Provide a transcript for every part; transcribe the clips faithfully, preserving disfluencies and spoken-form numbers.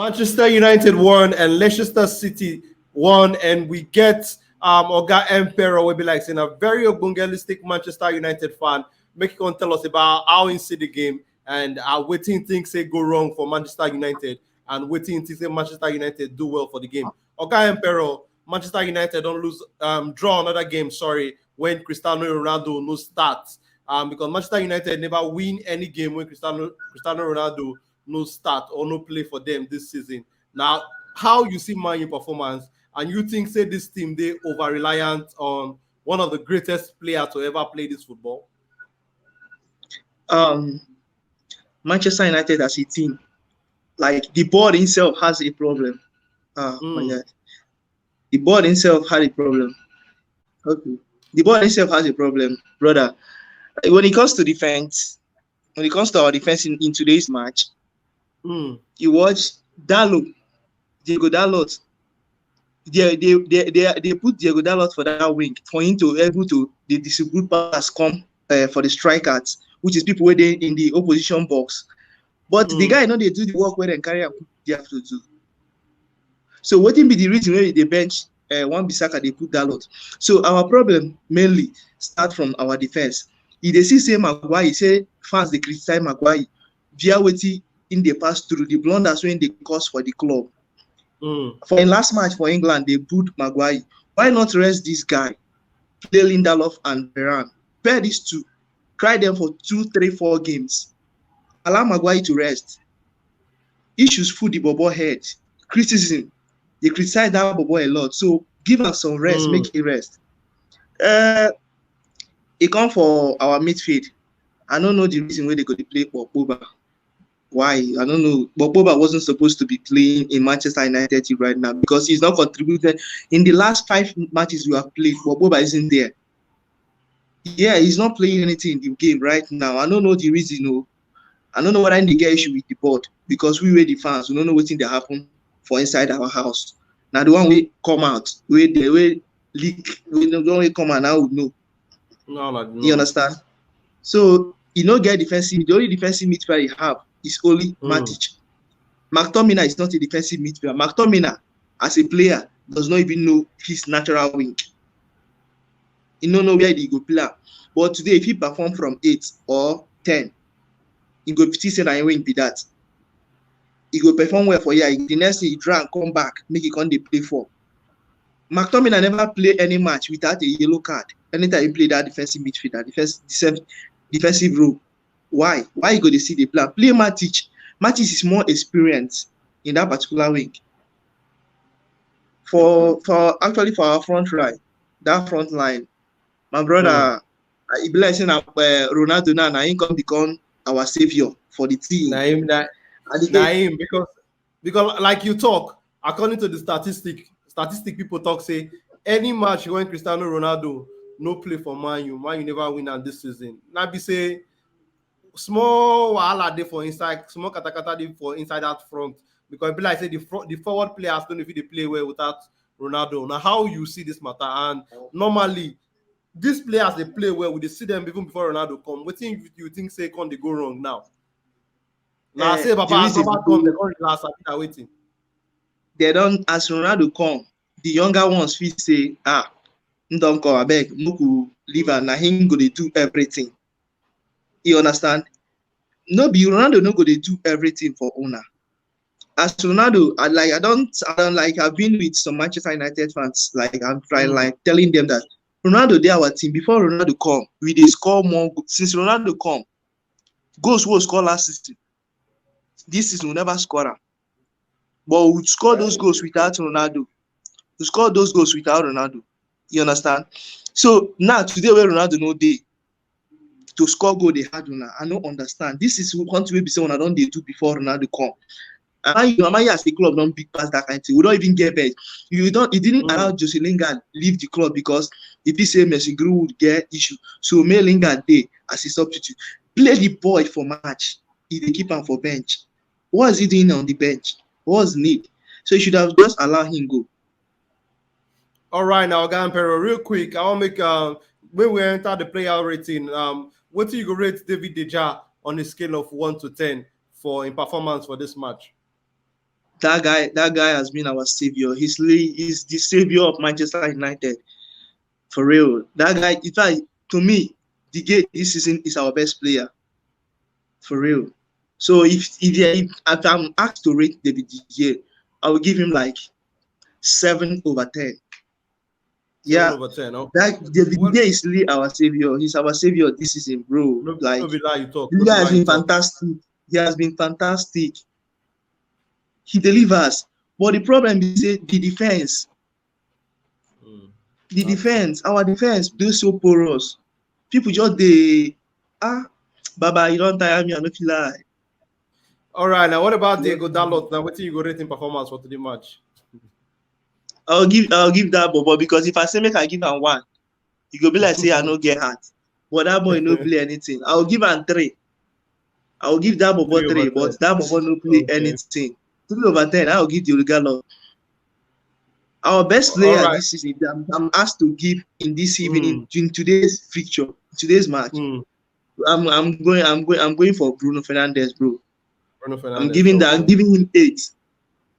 Manchester United won and Leicester City won, and we get um Oga Emperor will be like saying a very ogbongelistic Manchester United fan. Make him tell us about how he see the game and uh, what he thinks say go wrong for Manchester United and what he thinks say Manchester United do well for the game. Oga Emperor, Manchester United don't lose, um, draw another game. Sorry, when Cristiano Ronaldo no start, um, because Manchester United never win any game when Cristiano Cristiano Ronaldo no start or no play for them this season. Now, how you see Man U performance, and you think say this team they over reliant on one of the greatest players to ever play this football? Um, Manchester United as a team, like the board itself has a problem. Uh, Mm. My God. The board itself had a problem. Okay. The board itself has a problem, brother. When it comes to defense, when it comes to our defense in, in today's match, Mm. you watch Dalot, Diego Dalot. They, they, they, they, they put Diego Dalot for that wing for him to able to the distribute pass come uh, for the strikers, which is people waiting in the opposition box. But the Mm. guy know they do the work where they carry and they have to do. So what be the reason why they bench uh, Wan Bissaka they put Dalot? So our problem mainly start from our defense. If they see say Maguire, say fans they criticize Maguire, via wetin in the past through the blunders when they cause for the club. Mm. For the last match for England, they booed Maguire. Why not rest this guy? Play Lindelof and Varane. Pair these two. Cry them for two, three, four games. Allow Maguire to rest. Issues full the bobo head. Criticism. They criticize that bobo a lot. So give us some rest, Mm. make it rest. Uh, it come for our midfield. I don't know the reason why they go to play Pogba. Why? I don't know. But Pogba wasn't supposed to be playing in Manchester United team right now because he's not contributed in the last five matches we have played. But Pogba isn't there. Yeah, he's not playing anything in the game right now. I don't know the reason. Oh, I don't know whether they get issue with the board because we were the fans. We don't know what thing that happened for inside our house. Now the one we come out, we the way leak, we don't we come out now. We know. No, like, no. You understand? So you no get defensive. The only defensive midfielder you have is only Mm. Matic. McTominay is not a defensive midfielder. McTominay, as a player, does not even know his natural wing. He no know where he go play. But today, if he perform from eight or ten, he go fit say na him wing be that. He go perform well for here. The next thing he try and come back, make he come dey play for. McTominay never play any match without a yellow card. Anytime he play that defensive midfielder, defense, defense, defensive role. Why? Why you go to see the plan? Play Matic. Matic is more experienced in that particular wing. For for actually for our front line, that front line, my brother, I be like saying uh, Ronaldo now, now he come become our savior for the team. Na him, na, And the na guy- him, because because like you talk, according to the statistic, statistic people talk say any match when Cristiano Ronaldo no play for Man U, Man U never win am this season. Na be say small wahala dey for inside, small katakata dey for inside that front, because e be like say the front, the forward players don't know if they play well without Ronaldo. Now, how you see this matter? And normally, these players they play well. We dey see them even before Ronaldo come. What thing you, you think say come they go wrong now? Now Eh, say Baba the as reason Baba come, they come relax. I mean, waiting. They don't, as Ronaldo come, the younger ones feel say, ah, he don't come, I beg, Muku, leave am, na him go dey do everything. You understand? No be Ronaldo no go dey do everything for owner. As Ronaldo, I like I don't I don't like I've been with some Manchester United fans, like I'm trying Mm. like telling them that Ronaldo dey our team. Before Ronaldo come, we dey score more go- since Ronaldo come. Goals we score last season. This season we never score am. But we score those goals without Ronaldo. We score those goals without Ronaldo. You understand? So now today where Ronaldo no dey to score goal they had una. I no understand. This is one thing we be say una don dey do before Ronaldo come. And you, am I as a club don't big pass that kind of thing. We don't even get bench. You don't. He didn't Mm. allow Jesse Lingard leave the club because if he say Mason Greenwood get issue, so make Lingard dey as a substitute. Play the boy for match. He dey keep am for bench. What is he doing on the bench? What's need? So you should have just allow him go. All right, now, Oga Emperor, real quick, I want make um when we enter the player rating, um, what do you go rate David De Gea on a scale of one to ten for in performance for this match? That guy, that guy has been our savior. He's really, he's the savior of Manchester United. For real. That guy, in fact, to me, De Gea this season is our best player. For real. So if if, if, if I'm asked to rate David De Gea, I will give him like seven over ten. Yeah, Over ten. Okay. That David What- De Gea is really our savior. He's our savior this season, bro. No, Like no be lie you talk. the No be guy lie has you been talk. Fantastic. He has been fantastic. He delivers. But the problem is say the defense. Mm. The Okay. defense, our defense, they so porous. People just they ah, Baba, you don't tire me, I don't feel like. All right. Now, what about Diego Dalot? Now, what do you go rating performance for today match? I'll give I'll give that Bobo, because if I say make I give am one, you go be like say I no get heart. But that boy no play anything. I'll give am three. I'll give that Bobo Three three, over but ten. That Bobo no play Okay. anything. Three over ten, I'll give the Gallo. Our best player All right. This season, I'm, I'm asked to give in this evening, Mm. in today's fixture, today's match. Mm. I'm I'm going I'm going I'm going for Bruno Fernandes, bro. Bruno I'm Fernandes, giving that. I'm okay. Giving him eight.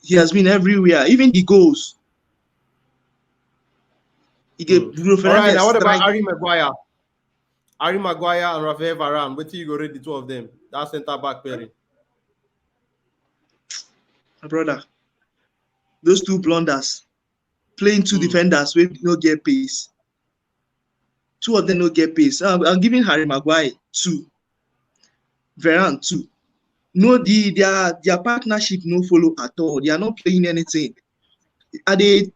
He has been everywhere, even the goals. He gave Mm. Bruno All right. Now, what Fernandes about strike. Harry Maguire? Harry Maguire and Rafael Varane. What do you go rate the two of them? That centre back pairing. My brother, those two blunders, playing two Mm. defenders wey no get pace. Two of them no get pace. I'm, I'm giving Harry Maguire two, Varane two. No, the their their partnership no follow at all. They are not playing anything. Are they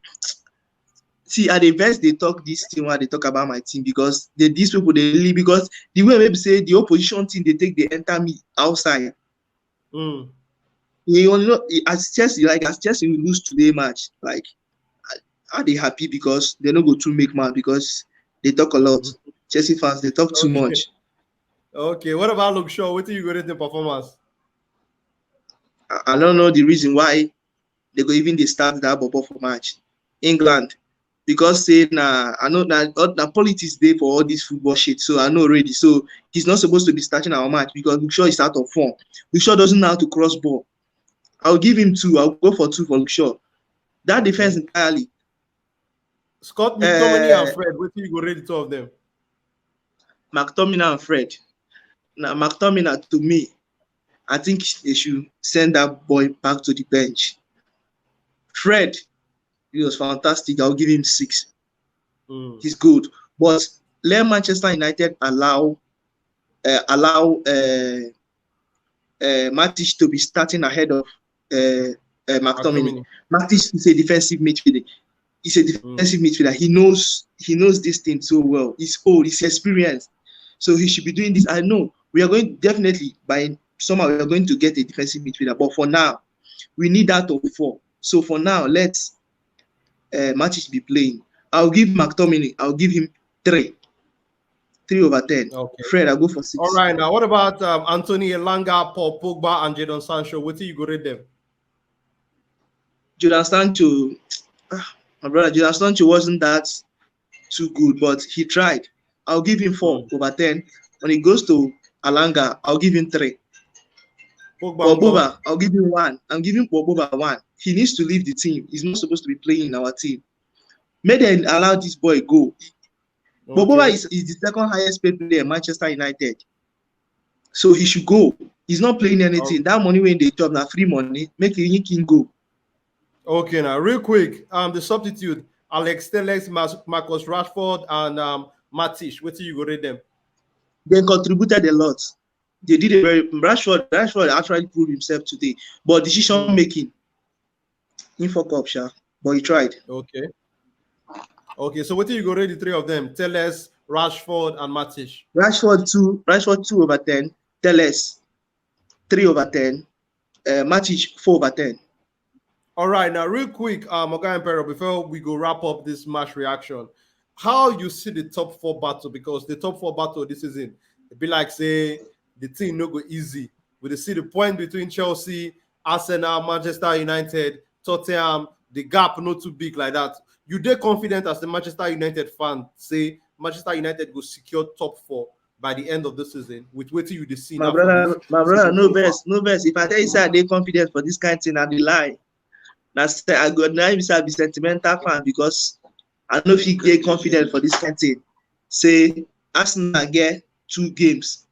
see? Are they vex? They talk this thing while they talk about my team, because they these people they really, because the way maybe say the opposition team they take they enter me outside. Mm. You know, as Chelsea, like as Chelsea will lose today match, like are they happy because they no go to make man because they talk a lot. Chelsea fans they talk too Okay. Much. Okay. What about Luke Shaw? What do you go rate the performance? I, I don't know the reason why they go even they start that Bobo for match. England, because say na I know na na politics day for all this football shit. So I know already. So he's not supposed to be starting our match because Luke Shaw is out of form. Luke Shaw doesn't know how to cross ball. I'll give him two. I'll go for two for Luke Shaw. That defense entirely. Scott McTominay Uh, and Fred. What do you go rate the two of them? McTominay and Fred. Now McTominay to me, I think they should send that boy back to the bench. Fred, he was fantastic. I'll give him six. Mm. He's good, but let Manchester United allow uh, allow uh, uh, Matic to be starting ahead of uh, uh, McTominay. McTominay. Matic is a defensive midfielder. He's a defensive midfielder. He knows he knows this thing so well. He's old. He's experienced. So he should be doing this. I know we are going definitely by summer we are going to get a defensive midfielder. But for now, we need that top four. So for now, let uh, Matic be playing. I'll give McTominay. I'll give him three, three over ten. Okay. Fred, I'll go for six. All right. Now, what about um, Anthony Elanga, Paul Pogba, and Jadon Sancho? What do you go rate them? Jadon Sancho, ah, my brother, Jadon Sancho wasn't that too good, but he tried. I'll give him four Mm. over ten. When it goes to Elanga, I'll give him three. Pogba. Paul Pogba, I'll give him one. I'm giving Paul Pogba one. He needs to leave the team. He's not supposed to be playing in our team. Make them allow this boy go. Paul Pogba Okay. is, is the second highest paid player in Manchester United. So he should go. He's not playing anything. That money when they chop na free money, make him, make him go. Okay, now real quick, um, the substitute Alex Telles, Mas- Marcus Rashford, and um, Matic. What do you go rate them? They contributed a lot. They did a very Rashford. Rashford actually proved himself today, but decision Mm. making, he fuck up, sha. But he tried. Okay. Okay, so what do you go rate the three of them? Telles, Rashford, and Matic. Rashford two, Rashford two over ten. Telles three over ten. Uh, Matic four over ten. All right, now real quick, um, Oga Emperor, before we go wrap up this match reaction, how you see the top four battle? Because the top four battle this season, it be like say the thing no go easy. We dey see the point between Chelsea, Arsenal, Manchester United, Tottenham. The gap not too big like that. You dey confident as the Manchester United fan say Manchester United go secure top four by the end of the season with wetin you dey see My now for brother, this my brother, season no so far? Vex, no Vex. If I tell you say I dey confident for this kind thing, I dey lie. Na se- I go na be say I be sentimental fan because I no fit get confidence for this kind thing. Say Arsenal get two games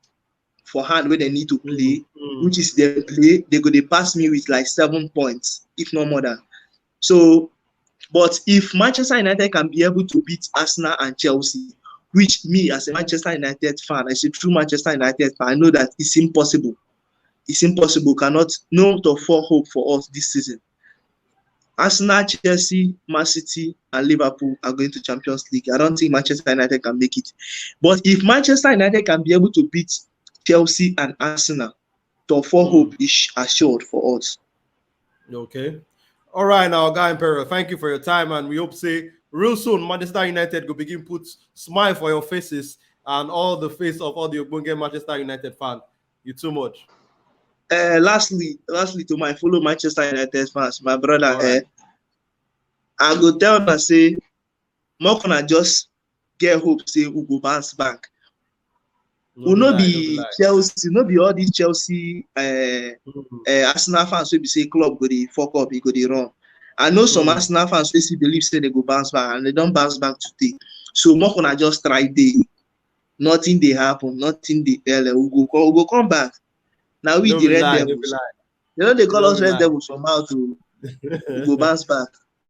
for hand wey dem need to play, Mm. which is dem play, they go dey pass me with like seven points, if not more than. So, but if Manchester United can be able to beat Arsenal and Chelsea, which me as a Manchester United fan, as a true Manchester United fan, I know that it's impossible. It's impossible. Cannot, no top four hope for us this season. Arsenal, Chelsea, Man City, and Liverpool are going to Champions League. I don't think Manchester United can make it. But if Manchester United can be able to beat Chelsea and Arsenal, top four Mm. hope is assured for us. Okay. All right, now, Guy Imperial, thank you for your time, and we hope say real soon Manchester United go begin put smile for your faces and all the face of all the Ogbonge Manchester United fan. You too much. Uh, lastly, lastly, to my fellow Manchester United fans, my brother, All right. eh, I go tell una say, make una just get hope say we go bounce back. We no lie, be lie. Chelsea, no be all these Chelsea, uh, Mm. uh, Arsenal fans wey be say club go dey fuck up, e go dey run. I know some Mm. Arsenal fans wey still believe say they go bounce back, and they don bounce back today. So make una just try dey. Nothing dey happen, nothing dey tell. We go come, we go come back. Now we No the be Red lie, no be Devils. lie. They no dey call No us be Red lie. Devils for mouth o. We go bounce back.